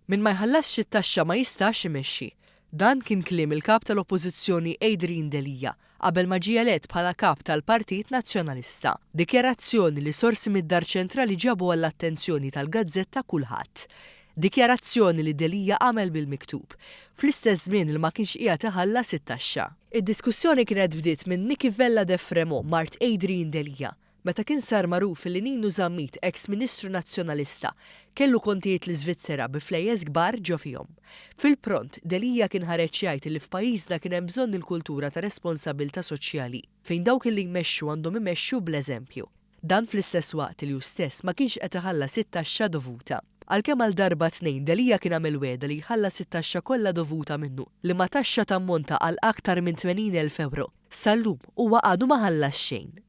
Min ma jħallasx it-taxxa ma jistax imexxi. Dan kien kliem il-Kap tal-Oppożizzjoni Adrian Delia qabel ma ġie elett bħala Kap tal-Partit Nazzjonalista. Dikjarazzjoni li sorsi mid-Dar Ċentrali ġabu għall-attenzjoni tal-gazzetta Kulħadd. Dikjarazzjoni li Delia għamel bil-miktub, fl-istess żmien li ma kienx qiegħed iħallas it-taxxa. Id-diskussjoni kienet bdiet minn Nikki Vella de Fremaux, mart Adrian Delia, Meta kien sar magħruf li Ninu Zammit, eks Ministru Nazzjonalista, kellu kontijiet l-Iżvizzera bi flejjes kbar ġo fihom. Fil-pront, Delia kien ħareġ jgħid li f'pajjiżna kien hemm bżonn il-kultura ta' responsabilità soċjali, fejn dawk li jmexxu għandhom imexxu bl-eżempju. Dan fl-istess waqt li hu stess ma kienx qed iħallas it-taxxa dovuta. Għalkemm għal darba tnejn Delia kien għamel wegħda li jħallas it-taxxa kollha dovuta minnu, liema taxxa tammonta għal aktar minn 80,000 ewro, sal-lum huwa għadu ma ħallas xejn.